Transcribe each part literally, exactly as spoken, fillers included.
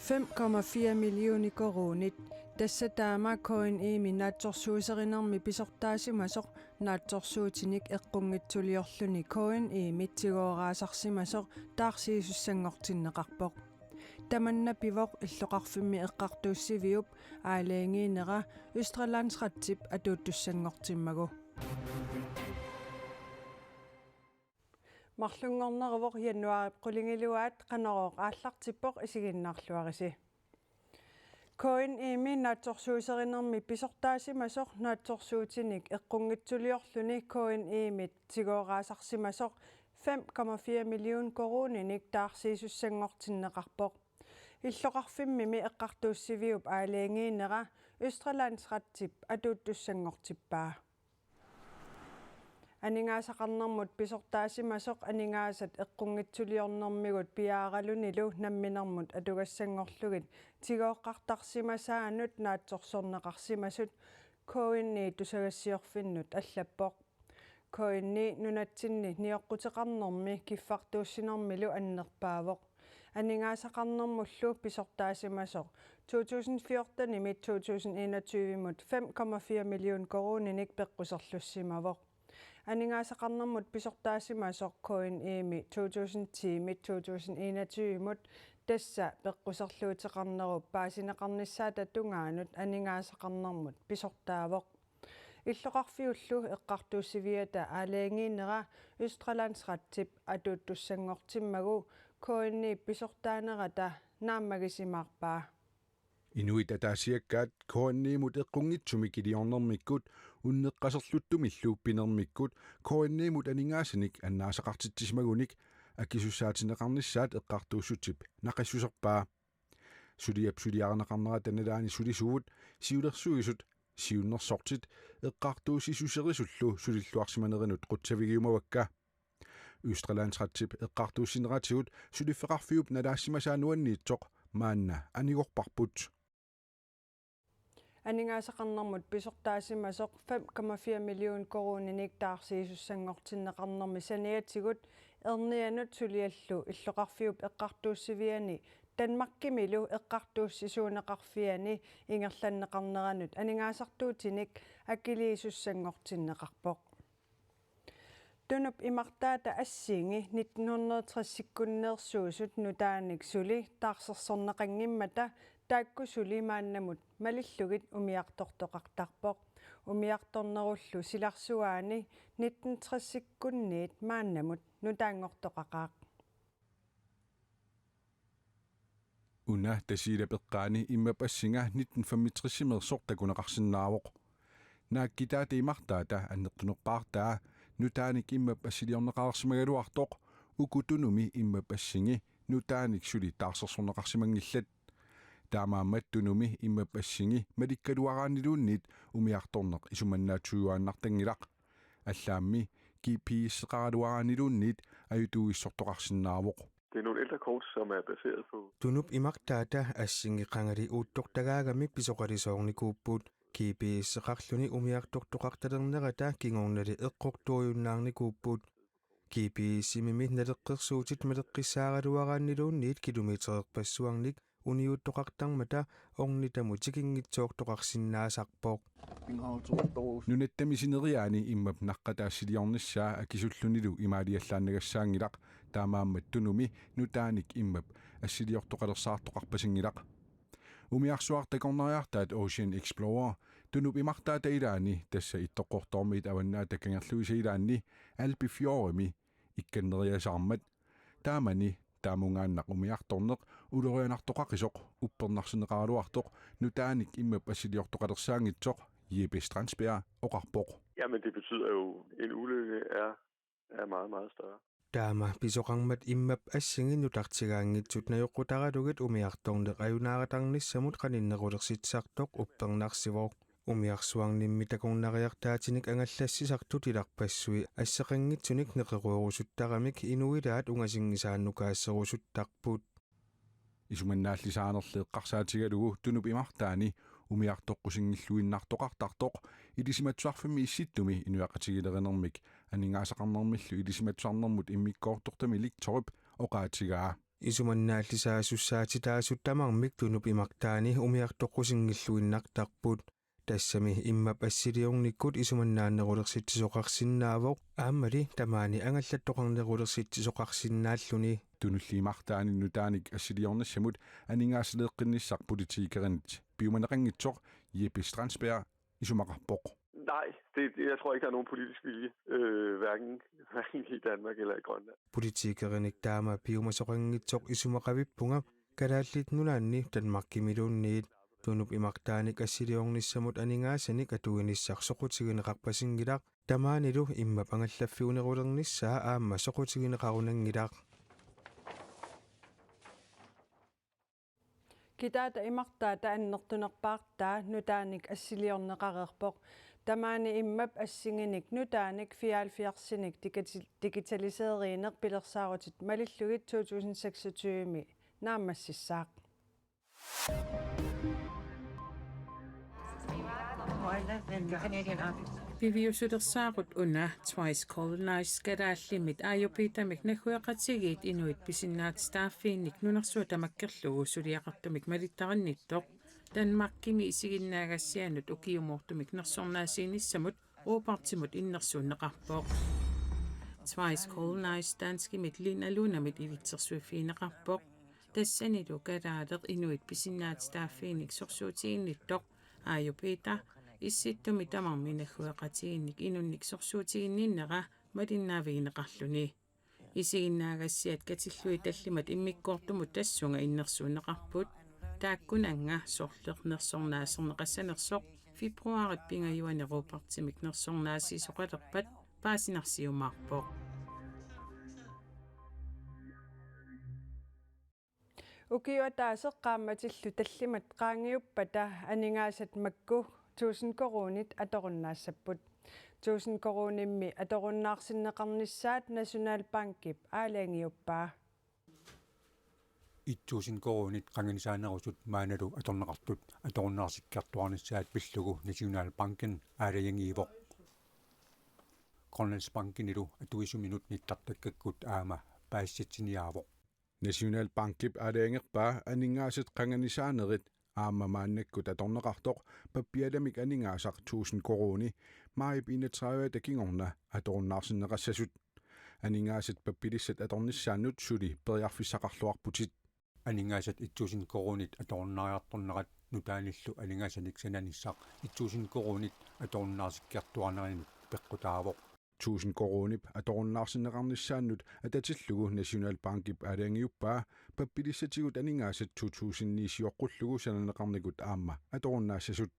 Fem komma fire millioner koruunit, tassa taama K N I-mi naatsorsuuserinermi pisortaasimasoq naatsorsuutinik eqqunngitsuliorluni K N I-mit tigooraasarsimasoq taarsiisussanngortinneqarpoq. Tamanna pivoq illoqarfimmi eqqartuussiviup aalajangiinera Østre Landsrettip atuuttussanngortimmagu. Marlunngorneruvoq januaarip qulingiluaat, Qanorooq aallartippoq, isiginnaarluarisi. K N I-mi naatsorsuuserinermi pisortaasimasoq naatsorsuutinik eqqunngitsuliorluni K N I-mit tigooraasarsimasoq fem komma fire million koruuninik taarsiisussanngortinneqarpoq. Illoqarfimmimi eqqartuussiviup aalajangiinera Østre Landsrettip atuuttussanngortippaa. Aningaasaqarnermut pisortaasimasoq aningaasat eqqunngitsuliornermigut piaaralunilu namminermut atugassanngorlugit tigooqqartarsimasaanut naatsorsorneqarsimasut K N I tusagassiorfinnut allappoq. K N I nunatsinni nioqquteqarnermi kiffartuussinermilu annerpaavoq. Aningaasaqarnermullu pisortaasimasoq to tusind fjorten-imit to tusind enogtyve-mut fem komma fire million koruuninik peqquserlussimavoq. Aningaasaqarnermut pisortaasimasoq K N I-mi to tusind ti-mit to tusind enogtyve-mut, tassa peqquserluuteqarnerup paasineqarnissaata tungaanut aningaasaqarnermut pisortaavoq. Illoqarfiullu eqqartuussiviata aalajangiinera Østre Landsrettip atuuttussanngortimmagu K N I-p pisortaanerata naammagisimaarpaa. Inuit ataasiakkaat K N I-mut eqqunngitsumik iliornermikkut unneqqaserluttumillu pinermikkut K N I-mut aningaasanik annaasaqartitsisimagunik akisussaatineqarnissaat eqqartuussutip naqissuserpaa. Suliap suliarineqarnerata nalaani sulisuut, siulersuisut, siunnersortit eqqartuussissuserisullu sulilluarsimanerinut qutsavigiumavakka. Østre Landsrettip eqqartuussineratigut suliffeqarfiup nalaassimasaa nuanniitsoq maanna anigorparput. Aningaasaqarnermut pisortaasimasoq fem komma fire million koruuninik taarsiisussanngortinneqarnermi saniatigut ernianut suliallu illoqarfiup eqqartuussiviani Danmarkimilu eqqartuussisuuneqarfiani ingerlanneqarneranut aningaasartuutinik akiliisussanngortinneqarpoq. Tunup imartaata Assingi nitten hundrede tres-ikkunneersuusut nutaanik suli taarsersorneqanngimmata taakku suli maannamut malillugit umiartortoqartarpoq. Umiartornerullu silarsuaani nitten tres-ikkunniit maannamut nutaanngortoqaqaaq. Una Tasiilap eqqaani immap assinga nitten femogtres-imeersoq takuneqarsinnaavoq. Naakkitaata imartaata annertunerpaartaa nutaanik immap assiliorneqareersimagaluartoq, uku Tunumi immap assingi nutaanik suli taarsersorneqarsimanngillat. Taamaammat Tunumi immap assingi malikkaluaraanniluunniit umiartorneq isumannaatsujortuaannartanngilaq. Allaammi G P S-eqaraluaraanniluunniit ajutuuissortoqarsinnaavoq. Det er nogle ældre kort, som er baseret på Tunup imartaata Assingi qangali uuttortagaagami pisoqalisoornikuupput. G P S-eqarluni umiartortoqartalernerata kingornali eqqortuujunnaarnikuupput. G P S-imimi naleqqersuutit maleqqissaaraluaraanniluunniit kilometererpassuarnik uniuttoqartarmata ornitamut tikinngitsoortoqarsinnaasarpoq. Nunattami sineriaani immap naqqata assiliornissaa akisullunilu imaaliallaannagassaanngilaq, taamaammat Tunumi nutaanik immap assiliortoqalersaartoqarpasinngilaq. Umiarsuaq takornariartaat Ocean Explorer Tunup imartaata ilaani, tassa Ittoqqortoormiit Avannaata Kangerluisa ilaanni Alpefjordimi ikkanneriasaarmat. Taamani taamungaannaq umiartorneq ulorianartoqaqisoq uppernarsineqaraluartoq nutaanik immap assiliortoqalersaanngitsoq Jeppe Strandsberg oqarpoq. Jamen, det betyder jo, en ulykke er, er meget, meget større. Taama pisoqarmat immap assingi nutartigaanngitsut najoqqutaralugit umiartorneq ajunaaratarnissamut qaninnerulersitsisartoq uppernarsivoq. Umiarsuarnimmi takornariartaatinik angallassisartut ilarpassui asseqanngitsunik neqeroorusuttaramik inuilaat ungasinngisaannukaasserusuttarput. Isumannaallisaanerli eqqarsaatigalugu Tunup imartaani umiartoqqusinngilluinnartoqartartoq Ilisimatusarfimmi Issittumi inuiaqatigilerinermik aningaasaqarnermillu ilisimatusarnermut immikkoortortami lektorip oqaatigaa. Isumannaallisaasussaatitaasut tamarmik Tunup imartaani umiartoqqusinngilluinnartarput. Tassami immap assiliornikkut isumannaannerulersitsisoqarsinnaavoq, aammali tamaani angallattoqarnerulersitsisoqarsinnaalluni. Tunulli imartaani nutaanik assiliornissamut aningaasaleeqqinnissaq politikerinit piumaneqanngitsoq Jeppe Strandsberg isumaqarpoq. Nej, det, jeg tror ikke, der er nogen politisk vilje, øh, hverken, hverken i Danmark eller i Grønland. Politikerinik taama piumasoqanngitsoq isumaqavippunga, Kalaallit Nunaanni Danmarkimiluunniit. Tunup imartaanik assiliornissamut aningaasanik atuinissaq soqutigineqarpasinngilaq, tamaanilu immap angallaffiunerulernissaa aamma soqutigineqarunanngilaq. Kitaata imartaata annertunerpaartaa nutaanik assiliorneqareerpoq. Tamaani immap assinginik nutaanik fireoghalvfjerdsinik digitaliseeriineq pilersaarutit malillugit to tusind seksogtyve-mi naammassissaaq. Piviusulersaarut una Twice Colonized Kalaallimit aajupiitamik naggueqatigiit inuit pisinnaatitaaffiinnik nunarsuaq tamakkerlugu suliaqartumik malittarinnittoq Danmarkimi isiginnaagassianut ukiumoortumik nersornaasiinissamut Robertimut innersuunneqarpoq. Twice Colonized danskimit Lina Lunamit ilitsersuiffigineqarpoq. Tassanilu kalaaleq inuit pisinnaatitaaffiinnik sorsuutiginnittoq aajupiita Issittumi tamarmi naggueqatigiinnik inunnik sorsuutiginninnera malinnaavigineqarluni. Isiginnaagassiat katillugit tallimat immikkoortumut tassunga innersuunneqarput. Taakkunannga sorleq nersornaaserneqassanersoq februaarip pingajuani Robertimik nersornaasiisoqalerpat paasinarsiumaarpoq. Ukiup ataaseq qaammatillu tallimat qaangiuppata aningaasat makku tusind koruunit atorunnaassapput. Tusind koruunimmi atorunnaarsinneqarnissaat Nationalbankip aalajangiuppaa. Et tusind koruunit qanganisaanerusut maannalu atorneqartut atorunnaarsikkiartuaarnissaat pillugu Nationalbanken aalajangiivoq. Grønlandsbankenilu atuisuminut nittartakkakkut aamma paasissutiniaavoq. Nationalbankip aalajangerpaa aningaasat qanganisaanerit aamma maannakkut atorneqartoq pappialamik aningaasaq tusind koruuni maajip enogtredive kingorna atorunnaarsinneqassasut. Aningaasat pappilissat atornissaannut suli periarfissaqarluarputit. Aningaasat et tusind koruunit atorunnaariartornerat nutaanillu aningaasanik sananissaq et tusind koruunit atorunnaarsikkiartuaarnerinut peqqutaavoq. Tusind koruunip atorunnaarsinneqarnissaannut atatillugu Nationalbankip aalajangiuppaa pappilissatigut aningaasat to tusind ni sioqqullugu sananeqarnikut aamma atorunnaassasut.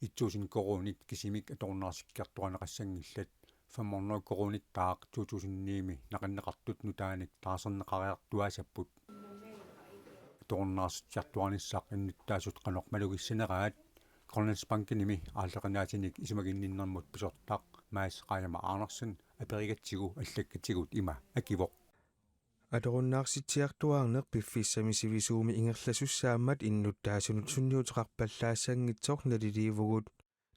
Et tusind koruunit kisimik atorunnaarsikkiartuaarneqassanngillat fem hundrede koruunittaaq to tusind ni-mi naqinneqartut nutaanik taarserneqariartuaassapput. Atorunnaarsitsiartuaarnissaq innuttaasut qanoq malugissaneraat Grønlandsbankenimi aalleqinaatinik isumaginninnermut pisortaq Mads Reimer Andersen aperigatsigu allakkatigut ima akivoq. Atorunnaarsitsiartuaarneq piffissami sivisuumi ingerlasussaammat innuttaasunut sunniuteqarpallaassanngitsoq naliliivugut.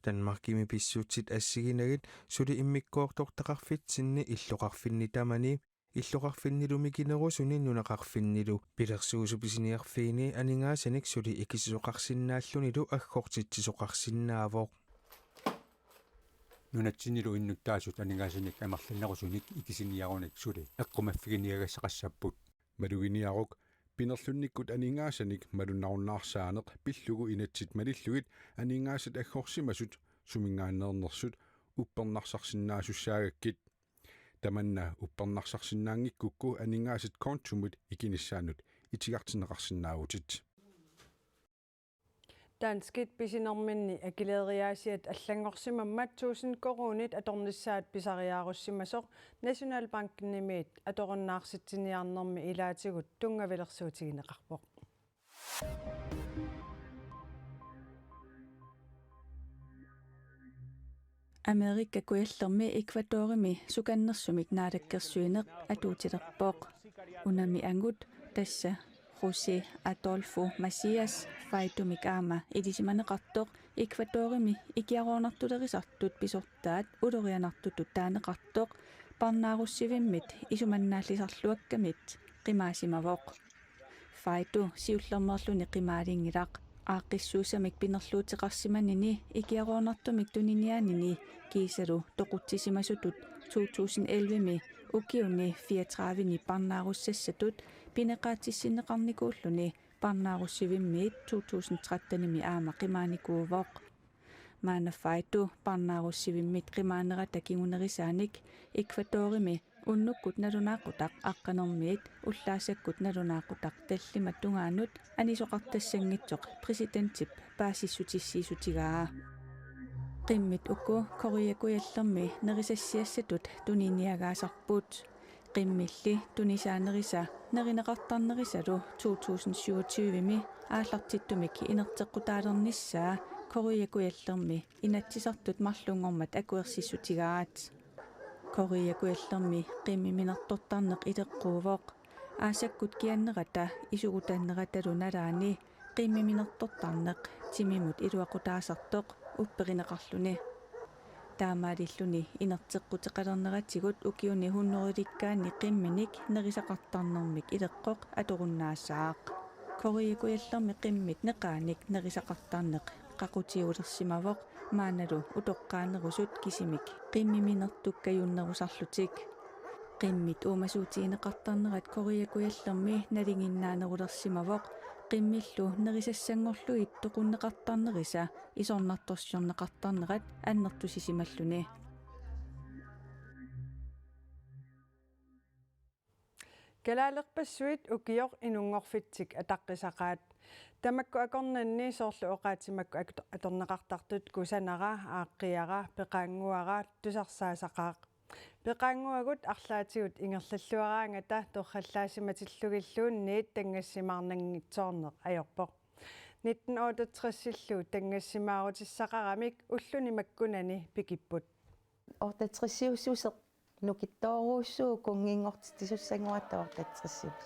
Danmarkimi pissutsit assiginagit suli immikkoortortaqarfitsinni illoqarfinni tamani, illoqarfinnilu mikinerusuni nunaqarfinnilu pilersuisut pisiniarfiini aningaasanik suli ikisisoqarsinnaallutillu aggortitsisoqarsinnaavoq. Nunatsinnilu innuttaasut aningaasanik amerlanerusunik ikisiniarunik suli eqqumaffiginiagassaqassapput. Maluginiaruk pinerlunnikkut aningaasanik malunnarunnaarsaannik pillugu inatsit malillugit aningaasat aggorsimasut suminngaanneernersut uppernarsarsinnaasussagakkit. Tamanna uppernarsarsinnaanngikkukku aningaasat kontumut ikinissaannut itigartinneqarsinnaavutit. Danskit pisinerminni akileeriaasiat allanngorsimammat tusind koruunit atornissaat pisariaarussimasoq Nationalbankenimiit atorunnaarsitsiniarnermi ilaatigut tunngavilersuutigineqarpoq. Amerika Kujallermi Ecuadorimi sukannersumik naalakkersuineq atuutilerpoq. Unami angut tassa José Adolfo Macías Faitumik aamma ilisimaneqartoq Ecuadorimi ikiaroornartulerisartut pisortaat ulorianartutut taaneqartoq parnaarussivimmit isumannaallisarluakkamit qimaasimavoq. Faidu siullermeerluni qimaalinngilaq. Aaqqissuussamik pinerluuteqarsimanini ikiaroornartumik tuniniaanini kiisalu toqutsisimasutut to tusind elleve-mi ukiuni fireogtredive-ni parnaarussassatut pineqaatissinneqarnikuulluni parnaarussivimmiit to tusind tretten-imi aamma qimaanikuuvoq. Maanna Faidu parnaarussivimmit qimaanerata kingunerisaanik Ecuadorimi unnukkut nalunaaqutaq aqqanermiit ullaassakkut nalunaaqutaq tallimat tungaanut anisoqartassanngitsoq præsidentip paasissutissiissutigaa. Qimmit uku Korea Kujallermi nerisassiassatut tuniniagaasarput. Qimmilli tunisaanerisa nerineqartarnerisalu to tusind syvogtyve-mi aallartittumik inerteqqutaalernissaa Korea Kujallermi Inatsisartut marlunngormat akuersissutigaat. Korea Kujallermi qimmiminertortarneq ileqquuvoq. Aassakkut kiannerata isugutanneratalu nalaani qimmiminertortarneq timimut iluaqutaasartoq upperineqarluni. Taamaalilluni inerteqquteqalerneratigut ukiuni hunnorulikkaanni qimminik nerisaqartarnermik ileqqoq atorunnaasaaq. Korea Kujallermi qimmit neqaanik nerisaqartarneq qaqutiulersimavoq maannalu utoqqaanerusut kisimik qimmiminertukkajunnerusarlutik. Qimmit uumasuutigineqartarnerat Korea Kujallermi nalinginnaanerulersimavoq qimmillu nerisassanngorlugit toqunneqartarnerisa isornartorsiorneqartarnerat annertusisimalluni. Kalaalerpassuit ukioq inunngorfitsik ataqqisaqaat. Tamakku akornanni soorlu oqaatsimakku ak-, atorneqartartut kusanara, aaqqiara, peqaannguara tusarsaasaqaaq. Peqaannguagut arlaatigut ingerlalluaraangata torrallaassimatillugilluunniit tanngassimaarnanngitsoorneq ajorpoq. Nitten otteogtres-illu tanngassimaarutissaqaramik ulluni makkunani pikipput. Otteogtres-iussuseq nukittoorujussuuvoq kunnginngortitsisussannguatta otteogtres-iusoq.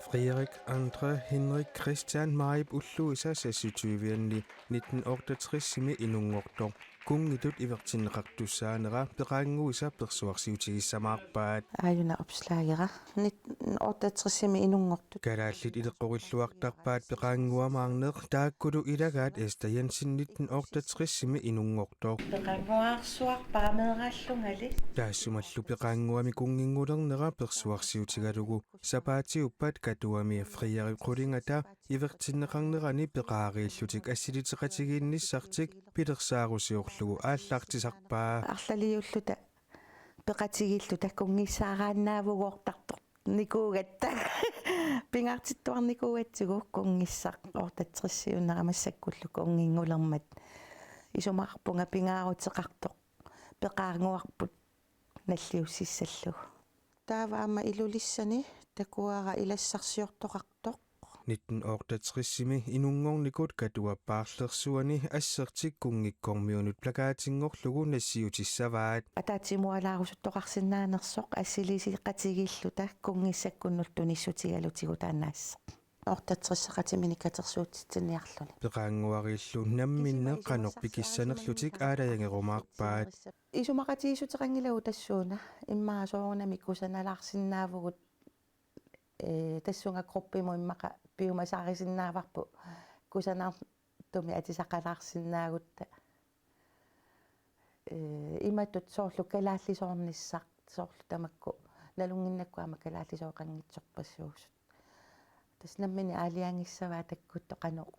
Frederik, Andre, Henrik, Christian, Maip ulluisa seksogtyve-anni nitten otteogtres-imi inunngortoq. Kunngitut ivertinneqartussaanera peqaannguisa persuarsiutigissamaarpaat. Aajuna opslagera nitten otteogtres-imi inunngortut. Kalaallit ileqqorilluartarpaat peqaannguamaarneq, taakkulu ilagaat Esther Jensen nitten otteogtres-imi inunngortoq. Peqaannguarsuarpara meeraallungali. Taassumalu peqaannguami kunnginngulerneq persuarsiutigalugu sapaatiuppat Katuami Frederik qulingata ivertinneqarnerani peqaariillutik assiliteqatigiinnissartik pilersaarusiorlugu aallartisarpaa. Arlaliulluta peqatigiilluta kunngissaaraannaavoq oortartornikuugatta. Pingaartittuarnikuugatsigu kunngissaq otteogtres-iunera massakkullu kunnginngulermat. Isumaqarpunga pingaaruteqartoq peqaannguarput nalliussissallugu. Taava aamma Ilulissani takuara ilassarsiortoqartoq. Nitten otteogtres-imi inunngornikut Katuap paarlersuani assertik kunngikkormiunut plakatinngorlugu nassiutissavaat. Ataatsimoorlaarusuttoqarsinnaanersoq assiliiseqatigiilluta kunngissakkunnullu tunissutigalutigu taanna asseq. Otteogtres-eqatimini katersuutitsiniarluni. Peqaannguarillu namminneq qanoq pikissanerlutik aalajangerumaarpaat. Isumaqatigiissuteqanngilagut tassuuna, immaqa soorunami kusanalaarsinnaavugut, ee, tassunga gruppimut immaqa piumasaarisinnaavarput kusanartumik atisaqalaarsinnaagutta. Ee, imatut soorlu kalaallisoornissaq, soorlu tamakku nalunnginnakkut aamma kalaallisooqanngitsorpassuusut. Tassa nammineq aalajangissavaa takkuttoq qanoq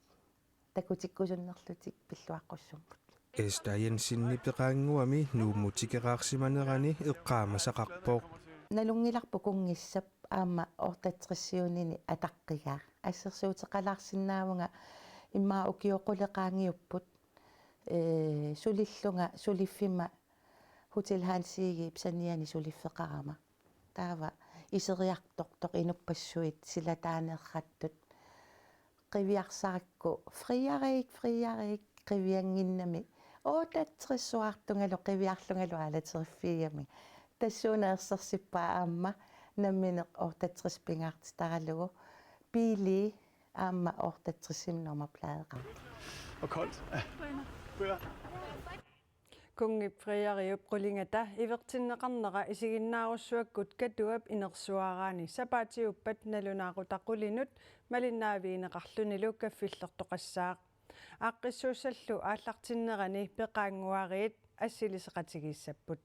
takutikkusunnerlutik pilluaqqussummut. Esther Jensenip peqaannguami Nuummut tikeraarsimanerani eqqaamasaqarpoq. Nalunngilarput kunngissap aamma otteogtres-iunini ataqqigaa. Assersuuteqalaarsinnaavunga immaqa ukiut qulit qaangiupput, ee, sulillunga suliffimma Hotel Hans Egedep saniani suliffeqarama. Taava iseriartortoq inuppassuit silataanerrattut. Qiviarsarakku Frederik, Frederik, qiviannginnami otteogtres-uartungalu qiviarlungalu aalateriffigigamik. Tassuuna ersersippaa aamma nammineq otteogtres pingaartitaralugu. Pili aamma otteogtres-imi nummerpladeqarpoq. Og koldt. Bøger. Kunngip Frederiup qulingata ivertinneqarnera isiginnaarussuakkut Katuap inersuaraani sapaatiuppat nalunaaqutaq qulinut malinnaavigineqarlunilu kaffillertoqassaaq. Aaqqissuussallu aallartinnerani peqaannguariit assiliseqatigiissapput.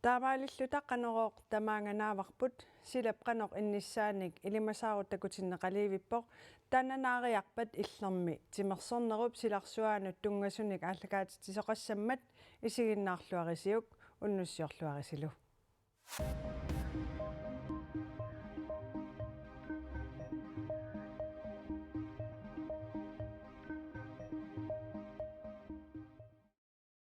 Taamaalilluta Qanorooq tamaanga naavarput, silap qanoq innissaanik ilimasaarut takutinneqaliivippoq, taanna naariarpat illermi timersornerup silarsuaanut tunngasunik aallakaatitsisoqassammat isiginnaarluarisiuk, unnussiorluarisilu.